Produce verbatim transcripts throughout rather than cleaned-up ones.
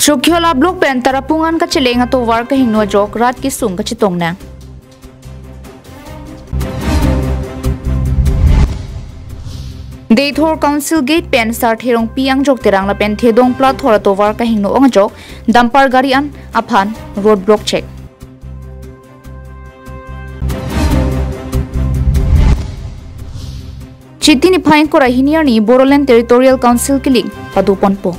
Chokihola Block pen Tarapung an kacheleng atovar kahingno ajok rat kesung kachetong nang. Deithor Council Gate pen Sarthe Rongpi angjok Terang lapen Thedong Plathor atovar kahingno ong ajok dumper gari an aphan road block chek. Chiti niphai ingkoi ra hini arni Bodoland Territorial Council kiling padoponpo.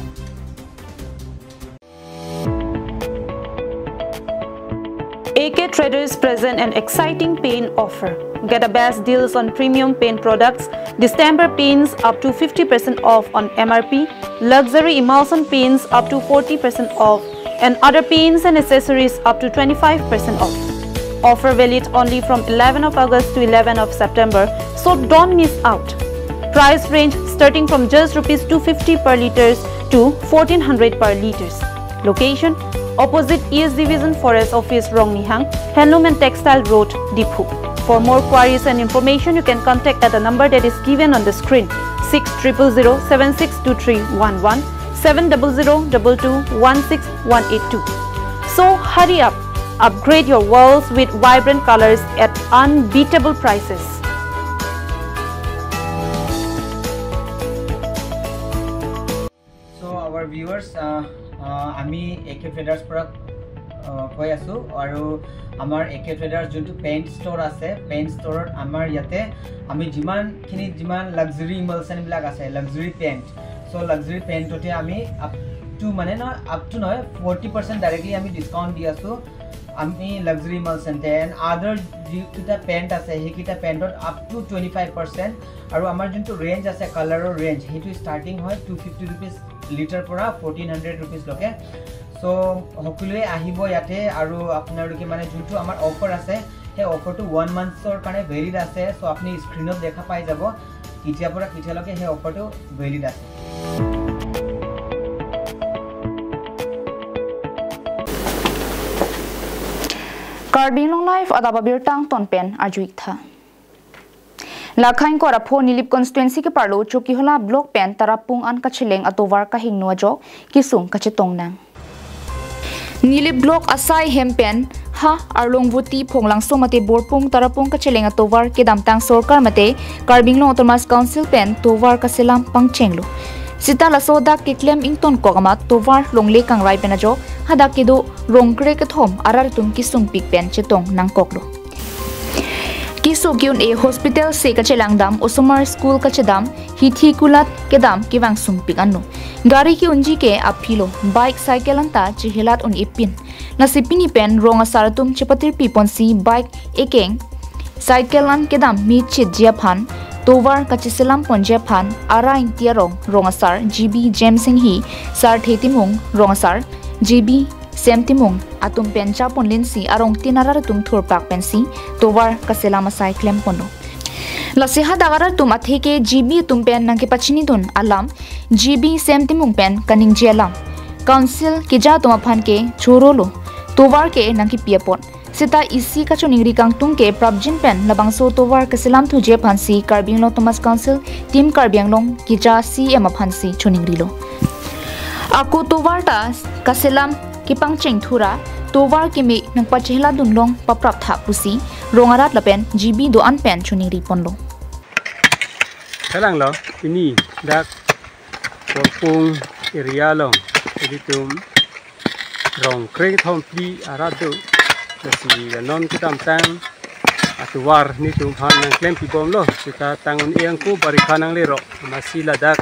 A K Traders present an exciting paint offer. Get the best deals on premium paint products, distemper paints up to fifty percent off on M R P, luxury emulsion paints up to forty percent off, and other paints and accessories up to twenty-five percent off. Offer valid only from eleven of August to eleven of September, so don't miss out. Price range starting from just rupees two fifty per liters to fourteen hundred per liters. Location: opposite East Division Forest Office, Rongnihang, Handloom and Textile Road, Diphu. For more queries and information, you can contact at the number that is given on the screen, six triple zero seven six two three one one, seven double zero double two one six one eight two. So hurry up, upgrade your walls with vibrant colors at unbeatable prices. So our viewers, আহ, আহ, আমি এ কে ট্ৰেডাৰ্ছ পৰা, আহ, কৈ আছোঁ আৰু আমাৰ এ কে ট্ৰেডাৰ্ছ যোনটো paint store আছে, পেইণ্ট ষ্ট'ৰত আমাৰ ইয়াতে আমি যিমানখিনি, যিমান লাক্সাৰী ইমালচনবিলাক আছে, লাক্সাৰী পেইণ্ট, চ' লাক্সাৰী পেইণ্টতে আমি আপ টু, মানে, নহয়, আপ টু নহয়, ফৰ্টি পাৰ্চেণ্ট ডাইৰেক্টলি আমি ডিছকাউণ্ট দি আছোঁ। আমি লাক্সাৰী ইমালচনতে এণ্ড আদাৰ যিকেইটা পেইণ্ট আছে, সেইকেইটা পেইণ্টত up to twenty five percent. আৰু আমাৰ যোনটো ৰেঞ্জ আছে, কালাৰৰ ৰেঞ্জ, সেইটো ষ্টাৰ্টিং হয় টু ফিফটি ৰুপিজ লিটাৰ পৰা ফৰ্টিন হাণ্ড্ৰেড ৰুপিজলৈকে। চ' সকলোৱে আহিব ইয়াতে আৰু আপোনালোকে, মানে, যোনটো আমাৰ অফাৰ আছে, সেই অফাৰটো ওৱান মান্থছৰ কাৰণে ভেলিড আছে। চ' আপুনি স্ক্ৰীণত দেখা পাই যাব কেতিয়াৰ পৰা কেতিয়ালৈকে সেই অফাৰটো ভেলিড আছে। Karbi Anglong Live adap abirta angton pen arju-ik tha. Lakhang Korapho Nilip constituency keparlo Chokihola Block pen Tarapung an kacheleng atovar kahingno ajok kesung kachetong nang. Nilip Block asai hem pen ha Arlongvoti, Phonglangso mate Borpung Tarapung kacheleng atovar kedamtang sorkar mate Karbi Anglong Autonomous Council pen tovar kaselam pangchenglo. Sita laso dak keklem ingtonkok amat tovar longle kangrai pen ajok hadak kedo rongkre kethom arat atum kesungpik pen chetong nangkoklo. Keso ke-un-e hospital se kachelang dam, osomar school kachedam, hithi kulat kedam kevangsungpik anlo. Gari ke-unji ke aphilo, bike cycle anta chehelat un-e pin. Lasi pini pen rong asar atum chepatirpi ponsi bike ekeng cycle an kedam mechitji aphan, tovar kacheselam ponji aphan, Ara Ingti arong rong asar G B James Enghi, Sarthe Timung rong asar G B Sem Timung atum pen chapon linsi arongtin arat atum thurpak pensi tovar kaselam asai klemponlo. Lasi hadak arat atum atheke G B atum pen nangkepachinidun alam, G B Sem Timung pen kaningje alam, Council keja atum aphan ke chorolo, tovar ke nangkepi apot. Sita isi kachoningri kangtung ke prapjin pen labangso tovar kaselam thuji aphansi Karbi Anglong Autonomous Council Team Karbi Anglong keja C E M aphansi choningrilo. Ako tovar ta kaselam kepangcheng thura, tovar keme nangpacheheladun long paprap tha pusi rong arat lapen G B do-an pen choningri ponlo. Kalanglo, pini dak Borpung area along ilitum rongkre kethom phli arat do. Lasi non kedamtang atovar nelitum aphan nangklempibomlo. Sita tang un-e angko barikha nanglero. Amatsi ladak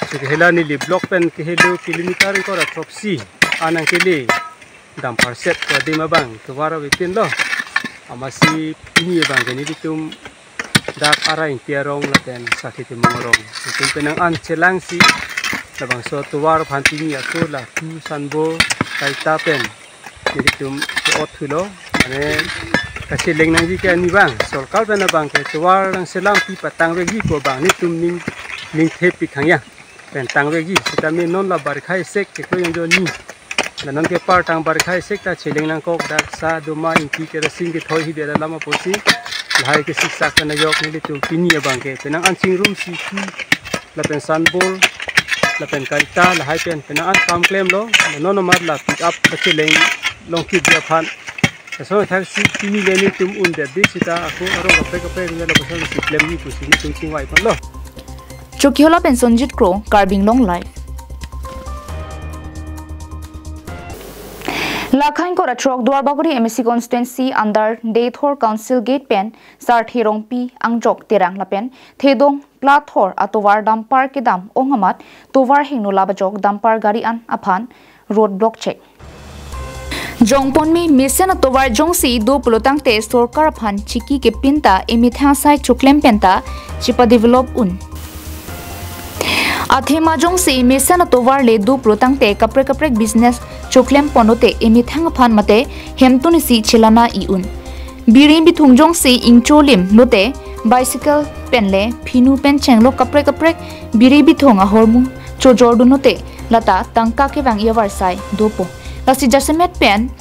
Chokihola Nilip Block pen kehelo kilometer ingkoi ra throksi an nangkele. Dumper set ko adim abang tovar avepinlo. Amatsi pini abang ke nelitum dak Ara Ingti arong lapen Sarthe Timung arong atum pen nang-an chelangsi labangso tovar aphan pini ako lapu sanbo kaita pen nelitum ke-ot thulo, mane kacheleng nangji ke ani abang, sorkar pen abang ke tovar nangselampi patangvekji pu abang nelitum ning, ningthepik hangya pen tangvekji. Sitame non la barikha esek kekroijong jonni. La non ke par tang barikha esek ta cheleng nangkok, dak sa doma, ingti kerosene kethoi hibi alam apotsi lahai ke siksak pen ajok nelitum pini abang ke penang an chingrumsi thu lapen sanbor lapen karita lahai pen penang an kam klemlo, non amat la pick up kacheleng longkit dia aphan. Lason athak si pini le nelitum un det di sita ako arong kaprek kaprek ria lo pasal si klemji pusi nelitum chingvai ponlo. Chokihola pen Sonjit Kro, Karbi Anglong Live. Lakha ingkoi ra throk Duarbagori M A C constituency under Deithor Council Gate pen Sarthe Rongpi Angjok Terang lapen Thedong Plathor atovar dumper kedam ong amat tovar hingno lap ajok dumper gari an aphan road block chek. Jongponme mesen atovar jongsi do pulotangte sorkar aphan chiki kepinta emethang asai choklem penta chepa develop un. Athema jongsi mesen atovar le do pulotangte kaprek kaprek business choklem ponlote emethang aphan mate hemtun isi chelana i un. Biri bithung jongsi ingcholim lote bicycle penle phinu pen chenglok kaprek kaprek biri bithung ahormu chojordun lote lata tangka kevang i avarsai dopo. Lasi jasemet pen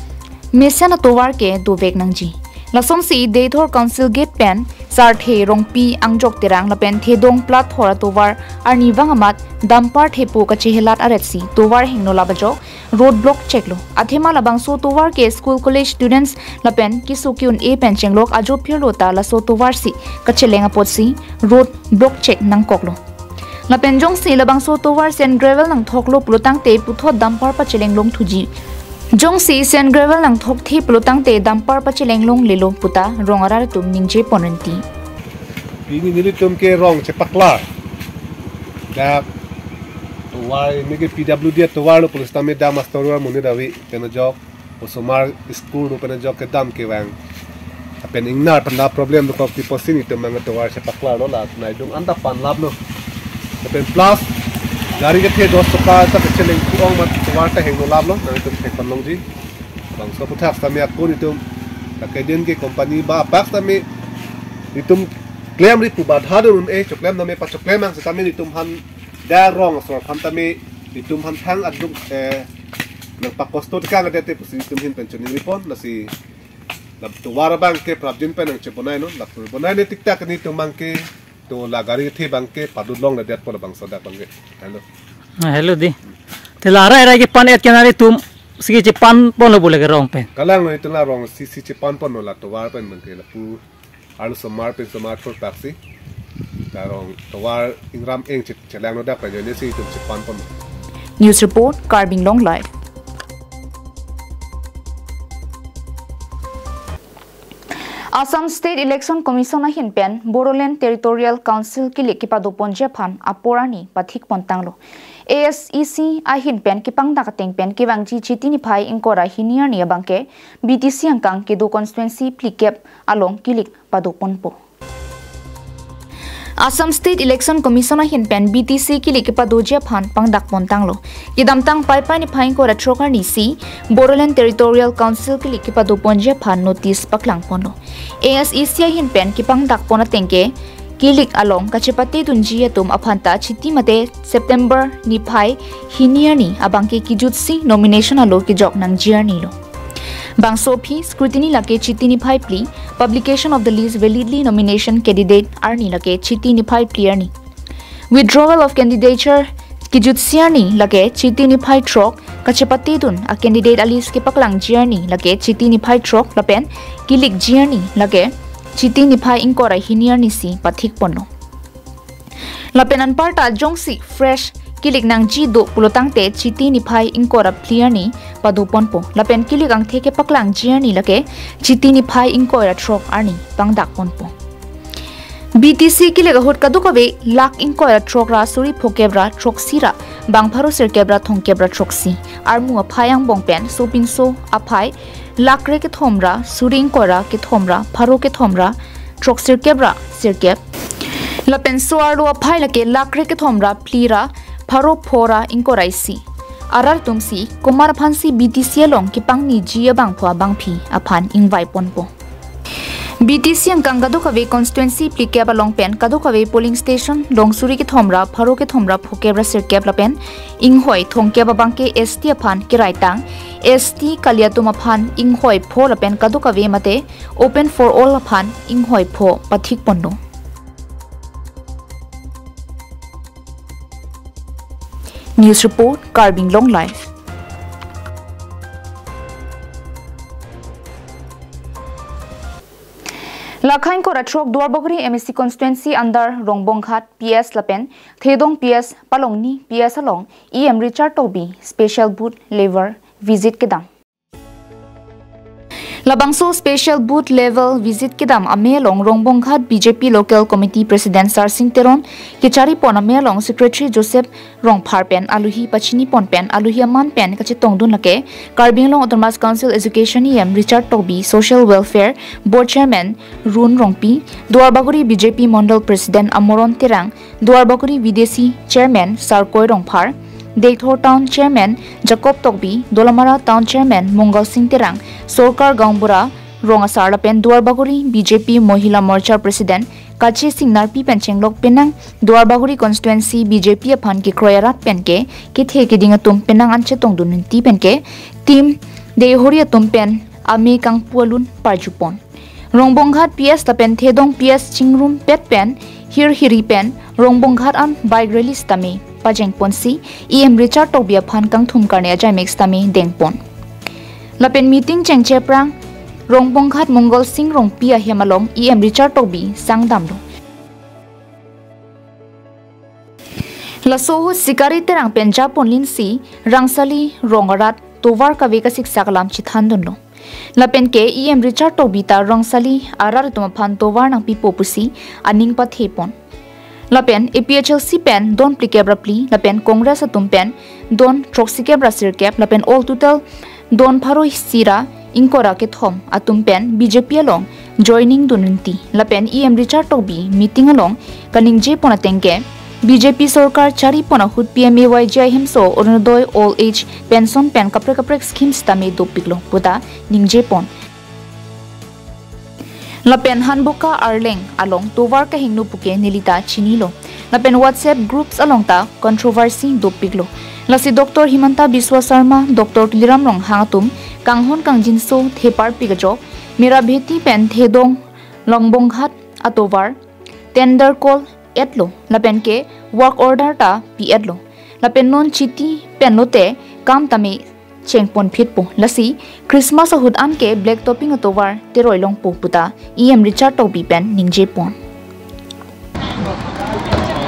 mesen atovar ke dovek nangji. Lasonsi Deithor Council Gate pen Sarthe Rongpi Angjok Terang lapen Thedong Plathor atovar arnivang amat dumper thepo kachehelat aretsi tovar hingno lap ajok road block cheklo. Athema labangso tovar ke school college students lapen keso ke-un-e pen chenglok ajo phirlo ta laso tovar si kacheleng apotsi road block chek nangkoklo. Lapen jongsi labangso tovar sand gravel nangthoklo pulotangte puthot dumper pacheleng longthuji. Jongsi sand gravel nangthokthe pulotangte dumper pacheleng longlelo puta rong arat atum ningje ponrenti. Pini nelitum ke rong chepaklar. Dak tovar ini ke P W D atovar lo pulotangte dam astor war monit ave pen ajok. Osomar school do pen ajok kedam kevang. Lapen ingnar pen la problem dokok ti posi nelitum mang tovar chepaklarlo la nangdung anta pan laplo. Lapen plus gari kethe dos chakka ta kacheleng pu-ong amat tovar ta hingno laplo nangtum thek pan longji. Bangso aphuthak sitame ako nelitum la kedin ke company ba apak sitame nelitum klemri pu badha dun un-e choklem name pachoklem nang sitame nelitum aphan dak rong asor aphan tame nelitum aphan thang aduk eh nangpakosto tekang adet te pusi nelitum ahin pen choningri pon lasi la tovar abang ke prapjin pen nangchebonai non la tovar bonai ne tiktak nelitum abang ke to la gari kethe abang ke padut longledetpo labangso dak abang ke. Hello. Ah, hello di. Te la arai arai kepan-et ke nelitum si chepan ponlo pu lake rong pen. Kalang lo nelitum la rong si si chepan ponlo la tovar pen abang ke lapu arlo osomar pen osomar thurpak si. La rong tovar ingram eng che- chelanglo dak pen ajoine si nelitum chepan pon. News report, Karbi Anglong Live. Assam State Election Commission ahin pen Bodoland Territorial Council kilik kepadoponji aphan apor arni pathik pontanglo. A S E C ahin pen kepangdak ateng pen kevangji Chiti niphai ingkoi ra hini arni abangke B T C angkang kedo constituency phlikep along kilik padoponpo. Assam State Election Commission ahin pen B T C kilik kepadoji aphan pangdak pontanglo. Kedamtang Paipai niphai ingkoi ra throk arni si Bodoland Territorial Council kilik kepadoponji aphan notice paklang ponlo. A S E C ahin pen kepangdak pon ateng ke kilik along kachepate dunji atum aphan ta Chiti mate September niphai hini arni abangke kejutsi nomination alo kejok nangji arnilo. Bangso aphi scrutiny lake Chiti niphai phli, publication of the list validly nomination candidate arni lake Chiti niphai phli arni. Withdrawal of candidature kejutsi arni lake Chiti niphai throk, kachepate dun a candidate a list kepaklangji arni lake Chiti niphai throk lapen kilikji arni lake Chiti niphai ingkoi ra hini arni si pathik ponlo. Lapen anparta jongsi fresh kilik nangji do pulotangte Chiti niphai ingkoi ra phli arni padoponpo. Lapen kilik angthek kepaklangji arni lake Chiti niphai ingkoi ra throk arni pangdak ponpo. B T C kilik ahut kadokave lakh ingkoi ra throk ra suri phokep ra throksi ra bang pharo sirkep ra thomkep ra throksi. Armu aphai angbong pen sopinso aphai lakh kre kethom ra suri ingkoi ra kethom ra pharo kethom ra throksirkep ra sirkep. Lapen so-arlo aphai lake lakh kre kethom ra phli ra pharo pho ra ingkoi ra isi. Arat atum si komat aphan si B T C along kepangniji abangphu abangphi aphan ingvai ponpo. B T C angkang kadokave constituency phlikep along pen kadokave polling station dong suri kethom ra pharo kethom ra phokep ra sirkep lapen inghoi thomkep abangke S T aphan keraitang, S T kali atum aphan inghoi pho lapen kadokave mate open for all aphan inghoi pho pathik ponlo. News report, Karbi Anglong Live. Lakhain kora throk Duarbagori M A C constituency under Rongbonghat P S lapen Thedong P S Palongni P S along E M Richard Tokbi special booth level visit kedam. Labangso special booth level visit kedam amei along Rongbonghat B J P Local Committee President Sarsing Teron, kechari pon amei along Secretary Joseph Rongphar pen aluhi pachini pon pen aluhi aman pen kachetongdun lake Karbi Anglong Autonomous Council Education E M Richard Tokbi, Social Welfare Board Chairman Run Rongpi, Duarbagori B J P Mondol President Amoron Terang, Duarbagori V D C Chairman Sarkoi Rongphar, Deithor Town Chairman Jacob Tokbi, Dolamara Town Chairman Mongal Sing Terang, Sorkar Gaonbura Rong Asar lapen Duarbagori B J P Mohila Morcha President Kache Sing Narpi pen chenglok penang Duarbagori constituency B J P aphan kekroi arat pen ke kethe keding atum penang an chetongdun nunti pen ke team Deihori atum pen amei kangpu alun parjupon. Rongbonghat P S lapen Thedong P S chingrum pet pen hirhiri pen Rongbonghat an bike rally sitame pajeng ponsi E M Richard Tokbi aphan kangthum karne ajai mek sitame dengpon. Lapen meeting chengcheprang Rongbonghat Mongal Sing Rongpi ahem along E M Richard Tokbi sangdamlo. Laso ahut Sikari Terang pen japon linsi Rangsali Rong arat tovar kave kasiksak alam chethandunlo. Lapen ke E M Richard Tokbi ta Rangsali arat atum aphan tovar nangpipo pusi aning pathepon. Lapen A P H L C pen don phlikep ra phli, lapen Congress atum pen don throksikep ra sirkep, lapen all total don pharo isi ra ingkoi ra kethom atum pen B J P along joining dun nunti. Lapen E M Richard Tokbi meeting along kaningje pon ateng ke B J P sorkar chari pon ahut P M A Y G I hemso Orunodoi old age pension pen kaprek kaprek scheme sitame dopiklo puta ningje pon. Lapen Hanboka Arleng along tovar kahingno puke nelita chinilo. Lapen WhatsApp groups along ta controversy dopiklo. Lasi Doctor Himanta Biswa Sarma, Doctor Tuliram Ronghang atum kanghon kangjinso theparpik ajok Merabheti pen Thedong Rongbonghat atovar tender call etlo, lapen ke work order ta pi-etlo. Lapen non chiti pen lote kam tame chengpon phitpo. Lasi Christmas ahut an ke black topping atovar teroi longpo puta E M Richard Tokbi pen ningje pon.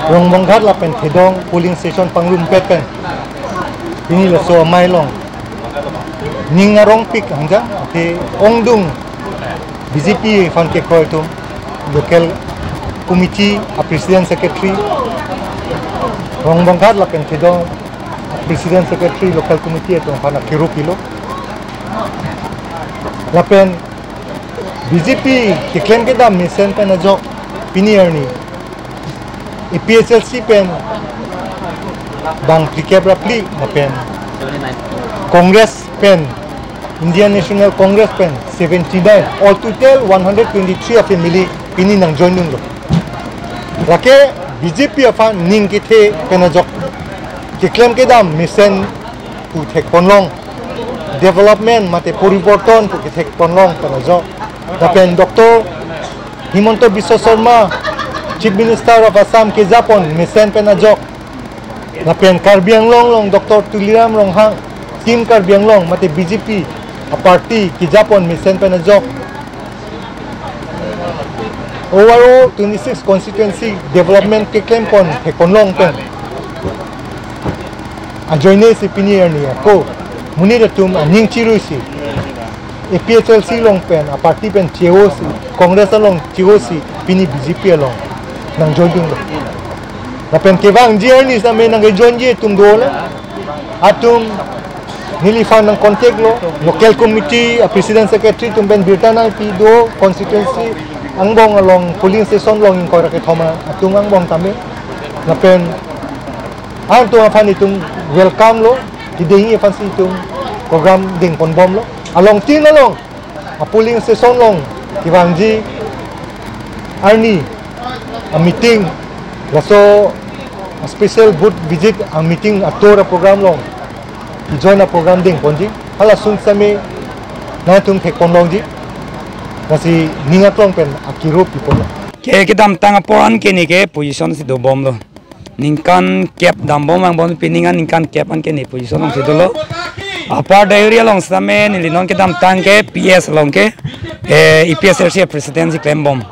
Rongbonghat lapen Thedong polling station pangrumpet pen pini laso amei along ning arongpik hangja ke ongdung B J P aphan kekroi atum, local committee a president secretary, Rongbonghat lapen Thedong president secretary, local committee atum aphan akirup pilo. Lapen B J P keklem kedam mesen pen ajok pini arni A P H L C pen bang phlikep ra phli lapen Congress pen, Indian National Congress pen seventy-nine, all total one hundred twenty-three a family pini nangjoin dunlo. Lake B J P aphan ning kethe pen ajok keklem kedam mesen pu thekponlong, development mate poriborton pu kethekponlong pen ajok. Lapen Doctor Himanta Biswa Sarma, Chief Minister of Assam kejapon mesen pen ajok. Lapen Karbi Anglong along Doctor Tuliram Ronghang, Team Karbi Anglong mate B J P a party kejapon mesen pen ajok. Overall twenty-six constituency development keklempon thekponlong pen ajoine si pini arni ako monit atum aning chiruisi A P H L C along pen a party pen che-osi, Congress along che-osi, pini B J P along nangjoin dunlo. Lapen kevangji arni sitame nangkejoinji atum dolo. Atum neliphan nangcontact lo, local committee a president secretary atum pen birta nangpi do, constituency angbong along polling station along ingkoi ra kethom atum angbong tame. Lapen atum aphan itum welcome lo, kedengji aphansi itum program dengponbomlo. Along tin along a polling station along kevangji arni a meeting, laso a special booth visit a meeting atur a program along join a program dengponji. Halason sitame nangtum thekponlongji. Lasi ning aklong pen akirup piponlo. Ke kedamtang apor an ke neke position si dobomlo. ningkan kep dambom vangbom, pini ningkan kep anke ne position alongsi dolo. Upper Deihori along sitame neli non kedamtang ke P S along ke, eh, A P S L C president si klembom.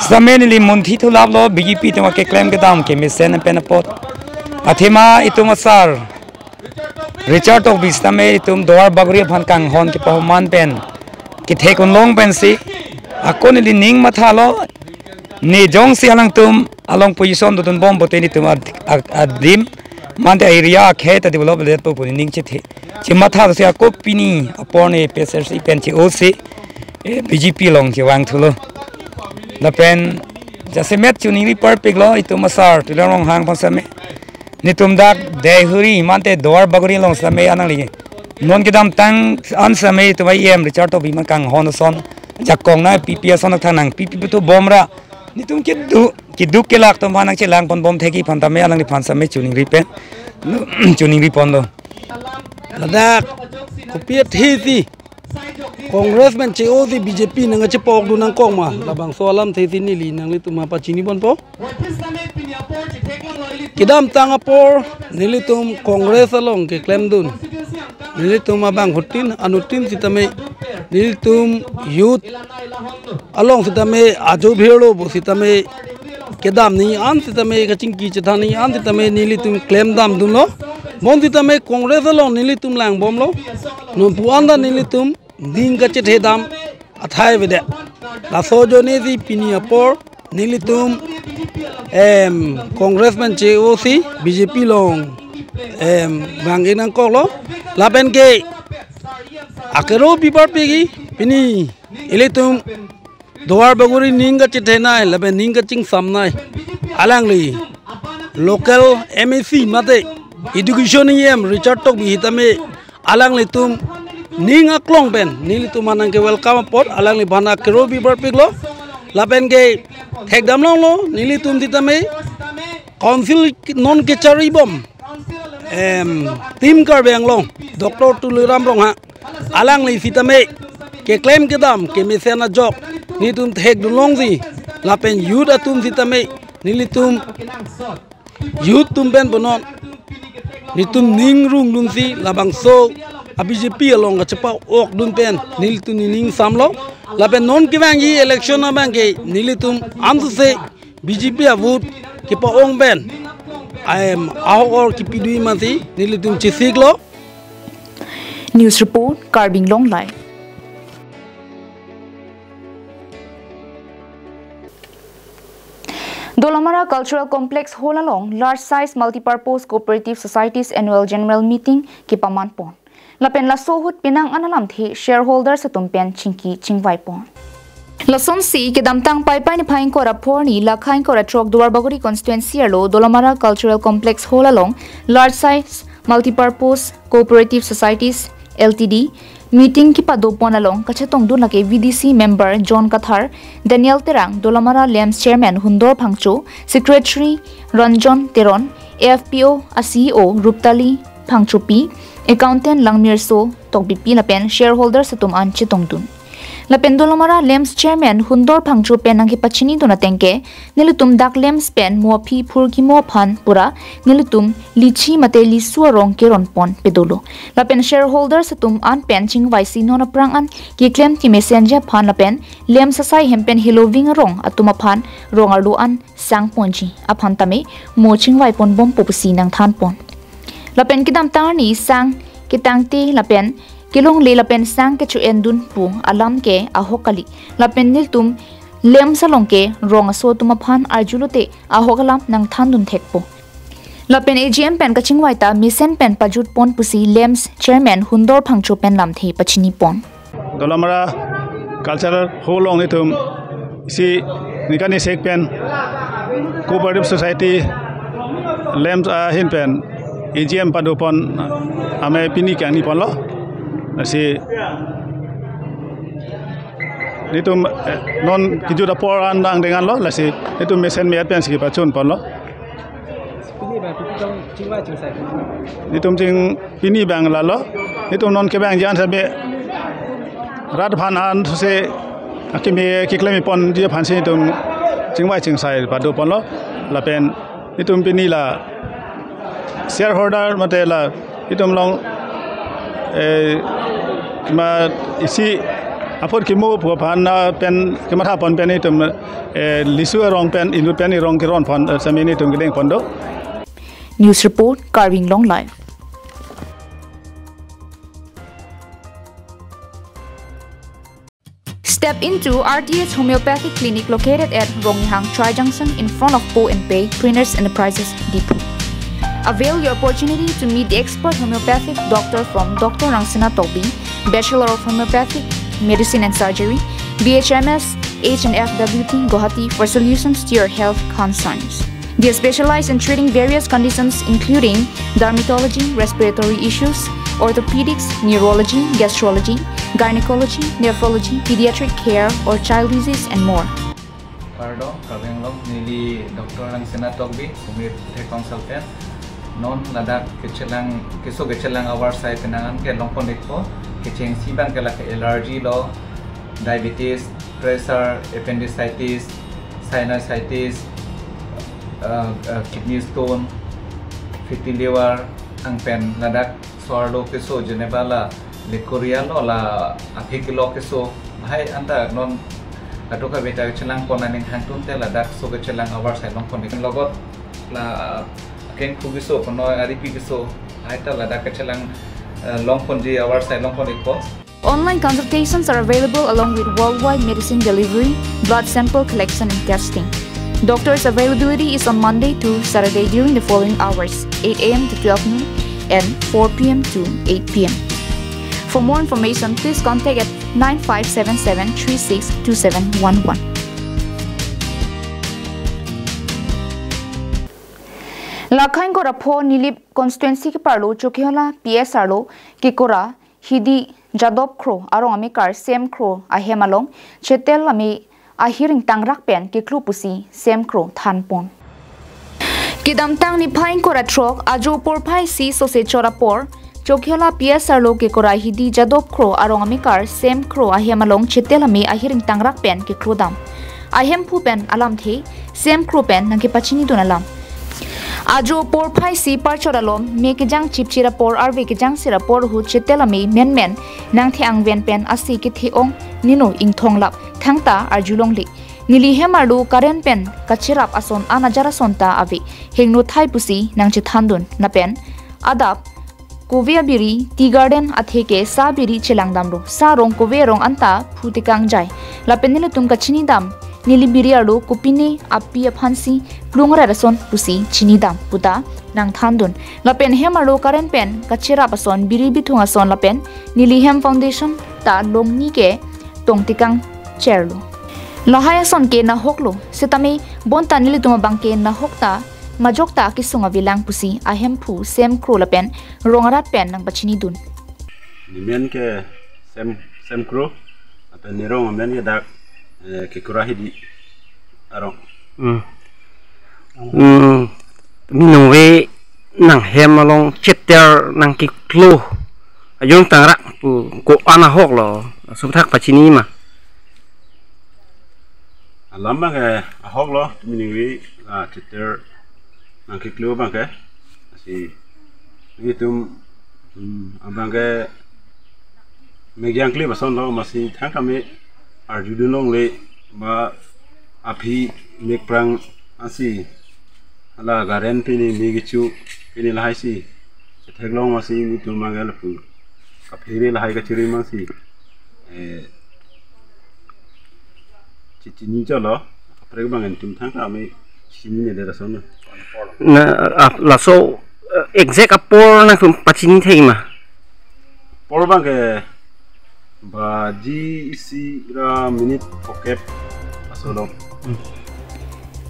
Sitame neli munthi thulaplo B J P atum akeklem kedam kemesen pen apot. Athema itum asar Richard Tokbi sitame itum Duar Bagori aphan kanghon kepahoman pen kethek unlong pensi ako neli ning mathalo, ne jongsi alangtum along position dodunbom pote netum ad-, ad-, adim mate area akhei ta develop le po pu nening chethe. Chematha si ako pini apor ne A P S L C pen che-osi, eh, B J P along chevang thulo. Lapen jasemet choningri parpiklo itum asar Tuliram Ronghang aphan sitame. Netum dak Deihori mate Duar Bagori along sitame anangli non kedamtang an sitame itum E M Richard Tokbi aphan kanghon ason jakong nangpipi ason thang nangpipi putu bomra. Netum keduk, keduk kelak atum aphan nangchelang ponbom thekji aphan tame alangliphan sitame choningri pen, choningri ponlo. Ladak kopi athesi Congress pen che-osi B J P nangkachepokdun nangkok ma, labangso alamthesi neli nanglitum aphan pachini ponpo. Kedamtang apor nelitum Congress along keklemdun, nelitum abangphutin anuttin sitame, nelitum youth along sitame ajo bhirlo bo sitame, kedam ni an sitame, kachingki chethan ni an sitame nelitum klemdamdunlo. Bon sitame Congress along nelitum langbomlo. Nonpu anta nelitum ning kachethedam athai avedet. Laso ajoinesi pini apor nelitum, em, Congress pen che-osi B J P along, em, vang-ik nangkoklo. Lapen ke akero pi parpikji, pini ilitum Duar Bagori ning kachethenei lapen ning kachingsamnei alangli local M A C mate education E M Richard Tokbi sitame alanglitum ning aklong pen nelitum aphan nangke-welcome apot alangliphan akero pi parpiklo. Lapen ke thekdam longlo nelitum sitame council non kecharibom, em, Team Karbi Anglong, Doctor Tuliram Ronghang, alangli sitame keklem kedam kemesen ajok netum thekdun longji, lapen youth atum sitame nelitum youth atum pen punon netum ning rungdunsi labangso a B J P along kachepa-okdun pen nelitum nening samlo. Lapen non kevangji election abang ke nelitum amsuse B J P avote kepa-ong pen, em, ahok or kipidui mati nelitum chesiklo. News report, Karbi Anglong Live. Dolamara Cultural Complex Hall along Large Size Multipurpose Cooperative Societies Annual General Meeting kepaman pon. Lapen laso ahut penang an alamthe shareholders atum pen chingki chingvai pon. Lasonsi kedamtang Paipai niphai ingkoi ra phongo arni lakha ingkoi ra throk Duar Bagori constituency arlo Dolamara Cultural Complex Hall along Large Size Multipurpose Cooperative Societies L T D meeting kepado pon along kachetongdun lake V D C member John Kathar, Daniel Terang, Dolamara LAMPS chairman Hundor Phangcho, secretary Ranjan Teron, A F P O a C E O Ruptali Phangchopi, accountant Langmirso Tokbipi lapen shareholders atum an chetongdun. Lapen Dolamara LAMPS chairman Hundor Phangcho pen nangkepachinidun ateng ke, nelitum dak LAMPS pen mo aphi phurkimo aphan pura nelitum lichi mate lisu arong keron pon pedolo. Lapen shareholders atum an pen chingvaisi non aphrang an keklem kemesenji aphan lapen LAMPS asai hem pen heloving arong atum aphan rong arlo an sang ponji aphan tame mo chingvai ponbompo pusi nangthan pon. Lapen kedamtang arni sang ketangte lapen kelongle lapen sang kecho-endun pu alam ke ahok kali. Lapen nelitum LAMPS along ke rong aso atum aphan arjulote ahok alam nangthandun thekpo. Lapen A G M pen kachingvai ta mesen pen pajut pon pusi LAMPS chairman Hundor Phangcho pen lamthe pachini pon. Dolamara Cultural Hall along netum isi ningkan isek pen Cooperative Society LAMPS ahin pen A G M pado pon amei pini kangni ponlo. Lasi netum, eh, non kejut apor an angdeng anlo, lasi netum mesen me-et pensi kepachun ponlo. Pini abang kopi tong chingvai chingsai? Netum ching pini abang lalo, netum non kevangji an sitame rat aphan ansose akimi keklem ponji aphansi netum chingvai chingsai pado ponlo. Lapen Itum pini la shareholder mate la itum along, eh, ma isi apot kimu pu aphan, ah, pen kematha pon pen itum, eh, lisu arong pen inut pen irong keron pon, eh, sami nelitum kedeng pon do. News report, Karbi Anglong Live. Step into R T H Homeopathic Clinic located at Ronghang Tri Junction in front of Po and Pei Printers Enterprises, Diphu. Avail your opportunity to meet the expert homeopathic doctor from Doctor Rangsina Tokbi, Bachelor of Homeopathic Medicine and Surgery, B H M S, H and F W T, Guwahati for solutions to your health concerns. They specialize in treating various conditions including dermatology, respiratory issues, orthopedics, neurology, gastrology, gynecology, nephrology, pediatric care, or child disease, and more. Kardom, Karbi Anglong, neli Doctor Rangsina Tokbi, Homeopathic Consultant. Non ladak kechelang, keso kechelang avarsai penang an ke longpon ikpo, kechengsi abang ke lake allergy lo, diabetes, pressure, appendicitis, sinusitis, uh, uh, kidney stone, fatty liver, anpen ladak so-arlo keso jeneba la leukorrhea lo la aphi kilo keso. Hai anta non atu ka beta chelang pon aning hangtun te ladak so kechelang avarsai longpon ik. Logot la akengku keso, konoi aripi keso, hai ta ladak kechelang, eh, longponji avarsai longpon ikpo. Online consultations are available along with worldwide medicine delivery, blood sample collection and testing. Doctor's availability is on Monday to Saturday during the following hours, eight A M to twelve noon and four P M to eight P M. For more information, please contact at nine five seven seven three six two seven one one. Lakhain kora pho Nilip constituency keparlo Chokihola P S arlo kekora Hidi Jadop Kro arong amekar Sem Kro ahem along chetel ame ahir ingtangrak pen keklu pusi Sem Kro thanpon. Kedamtang niphai ingkoi ra throk ajo porphai isi sose chor apor Chokihola P S arlo kekora Hidi Jadop Kro arong amekar Sem Kro ahem along chetel ame ahir ingtangrak pen kekludam. Ahemphu pen alamthe Sem Kro pen nangkepachinidun alam. Ajo porphai isi parchor alom me kejang chipchir apor arve kejang sir apor ahut chetel ame menmen nangthe angven pen ase kethe-ong nino ingthonglap thangta arjulongle. Neli hem arlo current pen kacherap ason an ajar ason ta ave, hingno thai pusi nangchethandun lapen adap kove abiri, tea garden atheke sa biri chelangdamlo. Sa rong kove rong anta phu tekang jai. Lapen nelitum kachinidam, neli biri arlo kopine api aphansi klung rer ason pusi chinidam puta nangthandun. Lapen hem arlo current pen kacherap ason biri bithung ason lapen neli hem foundation ta longni ke tong tekang cherlo. Lahai ason ke nahoklo, setame bonta nelitum abang ke nahok ta majok ta kesung avelang pusi ahemphu Sem Kro lapen rong arat pen nangpachinidun. Nemen ke Sem, Sem Kro, lapen nerong amen ke dak, eh, kekora Hidi arong. Hmm. Hmm. Minong ve nanghem along chetel nangkeklu ajong tangrak pu ko-an ahoklo, asupthak pachini ma? Alam abang ke ahoklo, minong ve, ah, chetel nangkeklu abang ke. Lasi nelitum, hmm, abang ke megyang kli bason lo, lasi thangta me arjudun longle ba aphi mekprang asi hala garen pini me kechu pini lahai si chetheklong masi nelitum abang ke lapu kaphere lahai kachiri masi, eh, chechini cholo, kaprek abang nelitum thangta me chinine det ason. Na, ap-, laso, eh, exact apor nangtum pachini thek ma? Apor abang ke baji isi ra minute phokep aso lo.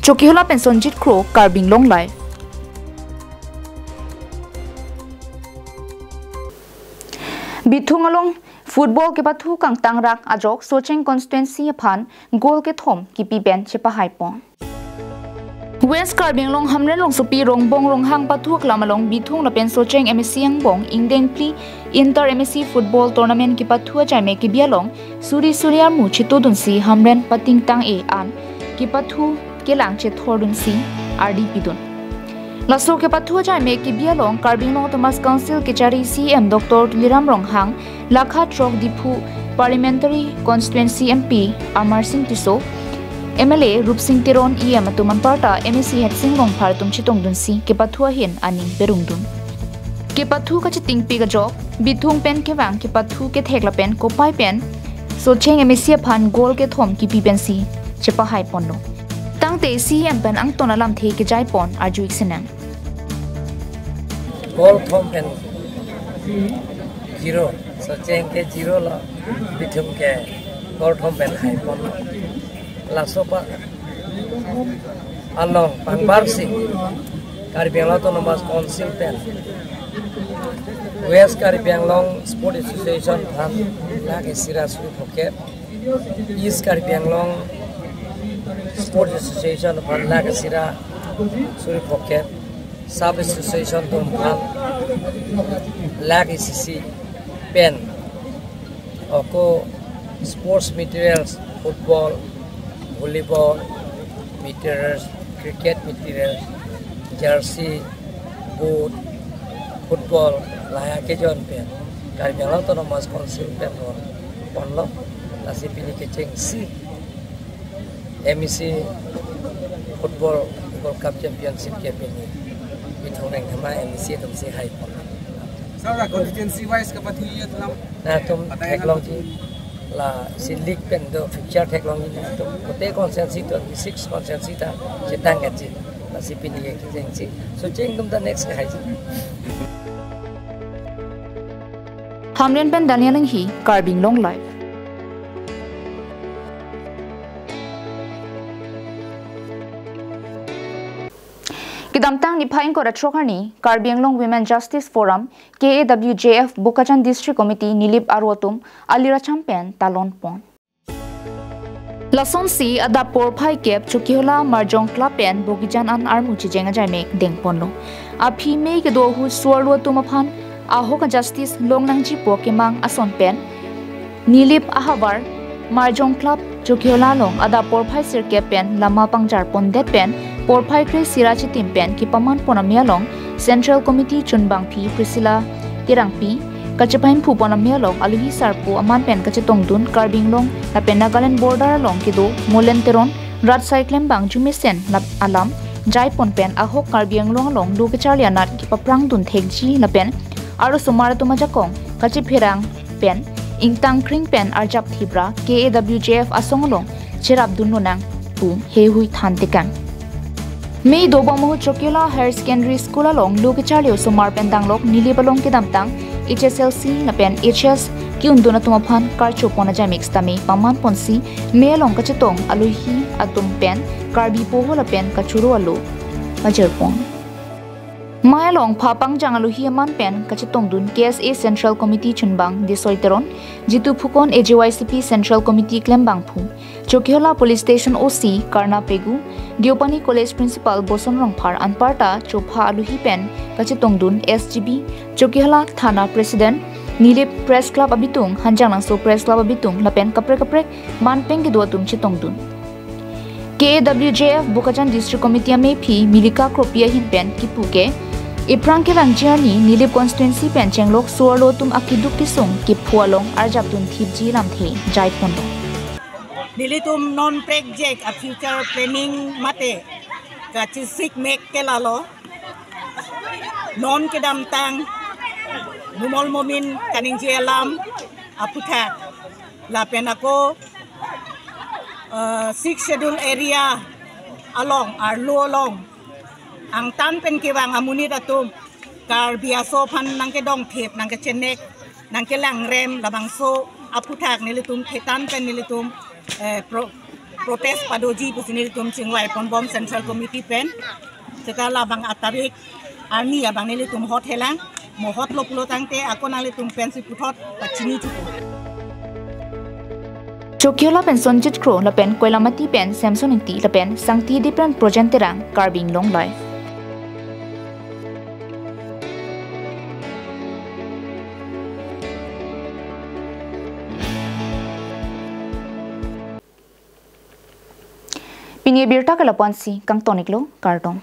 Chokihola pen Sonjit Kro, Karbi Anglong Live. Bithung along football kepathu kangtangrak ajok Socheng constituency aphan goal kethom kipi pen chepahaipon. West Karbi Anglong Hamren rongsopi Rongbong Ronghang pathu aklam along Bithung lapen Socheng M A C angbong ingdeng phli inter M A C football tournament kepathu achaime kebi along suri suri armu chetodunsi Hamren pating tang-e an kepathu kelang chethordunsi ardi pidun. Laso kepathu ajaimek kebi along Karbi Anglong Autonomous Council kechari C E M Doctor Tuliram Ronghang, Lakha Throk Diphu Parliamentary Constituency M P Amarsing Tisso, M L A Rupsing Teron, E M atum anparta M A C Headsing Rongphar atum chetongdunsi kepathu ahin aning perungdun. Kepathu kachitingpi kajok, bithung pen kevang kepathu kethek lapen kopai pen Socheng M A C aphan goal kethom kipi pensi chepahai ponlo. Tangte C E M pen angton alamthe kejaipon arju-ik sinang. Goal thom pen zero, Socheng ke zero lo, bithung ke goal thom pen haipon. Laso pa along pangbarsi Karbi Anglong Autonomous Council pen West Karbi Anglong Sports Association aphan lakh isi ra suri phokep, East Karbi Anglong Sports Association aphan lakh isi ra suri phokep, Sub Association atum aphan lakh isi isi pen ako sports materials, football, volleyball materials, cricket materials, jersey, boot, football, lahai akejon pen Karbi Anglong Autonomous Council pen ron ponlo. Lasi pini kechengsi M A C Football Gold Cup Championship ke pini bithung Rengthama M A C atumsi haipon. Sir, la constituency wise kapathu-i alam? Latum theklongji, lasi league pen do fixture theklongji latum. Kote constituency do, six constituency ta chetang gaji. Lasi pini ke kechengsi. Socheng atum ta next ke haiji. Hamren pen Daniel Enghi, Karbi Anglong Live. Kedamtang niphai ingkoi ra throk arni, Karbi Anglong Women Justice Forum, K A W J F, Bokajan District Committee, Nilip aro atum aliracham pen talon pon. Lasonsi adap porphai kep Chokihola Marjong Club pen Bogijan an armu chijeng ajaimek dengponlo. Aphi mei kedo ahut suarlo atum aphan ahok a-justice longnangjipo kemang ason pen Nilip ahavar Marjong Club Chokihola along adap porphai sirkep pen lama pangjar pondet pen porphai kre-isi ra chitim pen kepaman pon amei along Central Committee chunbangpi Priscilla Terangpi, kachepahemphu pon amei along aluhi sarpo aman pen kachetongdun Karbi Anglong lapen Nagaland border along kedo Molen Teron, rat sai klembang jumesen lap alam jaipon pen ahok Karbi Anglong along lo kecharli anat kepaprangdun thekji lapen arosomar atum ajakong kachepherang pen ingtang kring pen arjap thibra K A W J F asong along cherapdun lonang pu heihui than tekang. Mei dobom ahut Chokihola Higher Secondary School along lo kecharli osomar pen danglok Nilip along kedamtang H S L C lapen H S ke-undun atum aphan karcho pon ajaimek sitame paman ponsi mei along kachetong aluhi atum pen Karbi poho lapen kachoro alo pajirpon. Mei along pha pangjang aluhi aman pen kachetongdun K S A Central Committee chunbang Desoi Teron, Jitu Phukon A J Y C P Central Committee klembangphu, Chokihola Police Station O C Karna Pegu, Deopani College Principal Boson Rongphar anparta chopha aluhi pen kachetongdun S G B, Chokihola Thana President, Nilip Press Club abitung, Hanjanglangso Press Club abitung lapen kaprek kaprek manpeng kedo atum chetongdun. K A W J F Bokajan District Committee amephi Milika Kropi ahin pen kipu ke, iphrang kevangji arni Nilip constituency pen chenglok suarlo atum akeduk kesung kepho along arjapdun thipji lamthe jaiponlo. Nelitum non project a future planning mate kachesik mek ke lalo. Non kedamtang Numol Momin kaningje alam aphuthak lapen ako, eh, Sixth Schedule area along, arlo along angtan pen kevang amonit atum Karbi aso aphan nangkedongthip, nangkechenek, nangkelangrem, labangso aphuthak nelitum thetan pen nelitum, eh, pro-, protest padoji pusi nelitum chingvai ponbom Central Committee pen. Seta labang atarik arni abang nelitum hot helang, mo hotlo pulo tangte ako nanglitum pensi puthot pachini chupo. Chokihola pen Sonjit Kro lapen Koilamati pen Samson Ingti lapen Sangti Dipren Projen Terang, Karbi Anglong Live. Pini abirta ke lapu-ansi kangton-iklo, kardom.